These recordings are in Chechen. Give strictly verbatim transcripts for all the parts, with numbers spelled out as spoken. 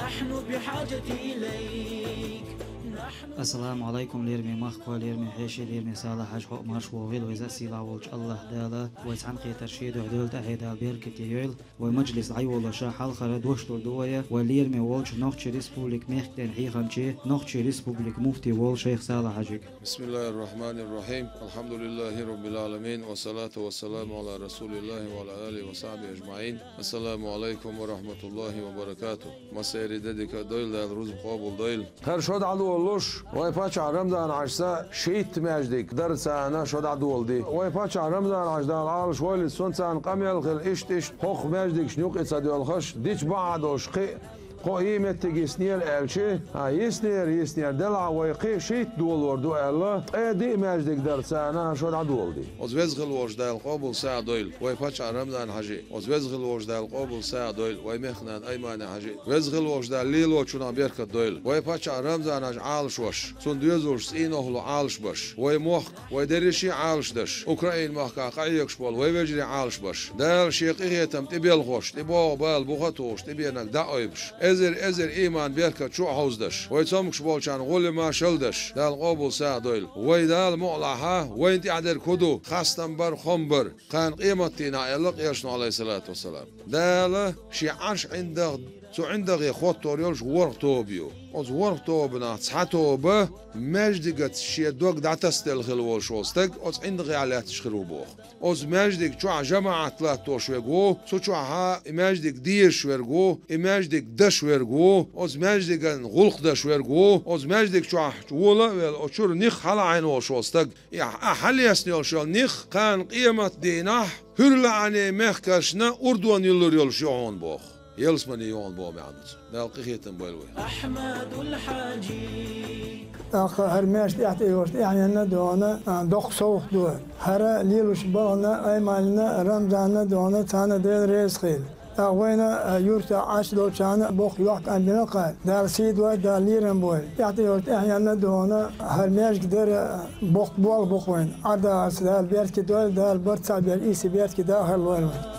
نحن بحاجة إليك. نحن Ассаламу Ӏалайкум, лераме махкахой, лераме хьеший, лераме Сала-Хьажа, хьо а марша вогӀийла, веза а сийлахь волчу АллахӀ Дала вай цхьаьнакхетар шен дуьхьа дойла, тӀаьхье Дала беркате йойла. Вай мажлис дӀайолалуш хьалхара дош лур ду вай, вай лераме волчу Нохчийн Республикин мехкдаьнна хьехамче, Нохчийн Республикин муфти волу шайх Сала-Хьажига. بسم الله الرحمن الرحيم. الحمد لله رب العالمين. والصلاة والسلام على رسول الله وعلى آله وصحبه أجمعين. السلام عليكم ورحمة الله وبركاته. Массеран де дика дойла, Дала рузба къобал дойла. ХӀара шо дӀадолалуш, вай паччахь Рамзан-Хьажас шийтта маьждиг дара царна шо дӀадоладе. Вай паччахь Рамзан-Хьажа, Дала Ӏалаш войла, цунна царна къамел хилла, иштта-иштта хӀокху маьждигашна юкъа ца доьлхуш, дича бакъахь долуш кхин а кхо а меттиг йиснера аьлча, а, йиснера, йиснера, делахь вай кхин а шийтта долор ду аьлла, ткъе диъ маьждиг дара царна шо дӀадоладе. Оцу веза хилла волчу Дала къобал сагӀа дойла, вай паччахь Рамзан-Хьажин. Оцу веза хилла волчу Дала къобал сагӀа дойла, вай мехкан нана Аймани-Хьажин. Веза хилла волчу Дала лелочунах беркат дойла, вай паччахь Рамзан-Хьажа Ӏалаш веш, цунна доьзалш, цӀийнан охӀла Ӏалаш беш, вай мохк, вай дерриш а Ӏалаш деш, Украин махкахь къахьоьгуш болу вай вежарий Ӏалаш беш, Дала шен къинхетам тӀебелхош, тӀебогӀу бала буха а тухуш, тӀебенарг дӀа а ойбуш, эзар-эзар ийман беркат чу а хьовзадеш, вай цомгуш болчарна гӀуллакх а шалдеш, Дала къобал сагӀа дойла. Вай Дала мукъалахь, вайна тӀехь дерг хӀун ду? Хастам бар, хом бар. Кхана къематдийнахь аьлла Элчано, Ӏалайхиссалату вассалам, Дала шен Ӏарш ӀиндагӀ, цу ӀиндагӀе хӀоттор йолуш ворхӀ тоба ю. Оцу ворхӀ тобанах цхьа тоба маьждигаца шен дог дӀатасаделла хилла волуш волу стаг оцу ӀиндагӀехь лаьтташ хир ву боху. Оцу маьждиг чохь жамаӀат латтош верг ву, цу чохь и маьждиг дезаш верг ву, и маьждиг даш верг ву, оцу маьждиган гӀуллакх даш верг ву, оцу маьждиг чохь вола а велла, оцу чуьра нах хьала Ӏийна волуш волу стаг, и ахь хьалаэцна йолуш йолу нах кхана къематдийнахь хӀуьран лаьмнийн мехкашна урдон юьллур йолуш ю хьуна боху. Ялсамани ю хьуна боху маьӀна ду цуьнан. Дала къинхетам бойла вайх. أحمد الحاجي. ТӀаккха хӀара маьждиг тӀаьхьа тӀе йолуш тӀаьхьенна а дона, а, доккха совгӀат ду. ХӀара лелош балхана Айманина, Рамзанна а дона, царна Дела реза хуьлда. ТӀаккха вайна, а, юьртахь Ӏаш долчарна боккха йохк-Ӏаьнна бина кхара. Дала сий дойла, Дала лерам бойла. ТӀаьхьа тӀе йолуш тӀаьхьенна а дона, хӀара маьждиг дара, а, боккха болх бу-кх вайна. Ӏадалца Дала беркате дойла, Дала барт цхьаъ бер, ийса беркате дахар лойла вайна.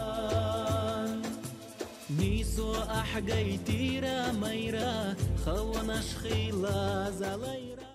Нийсо ахь гайтира майра, хаванаш хила залайра.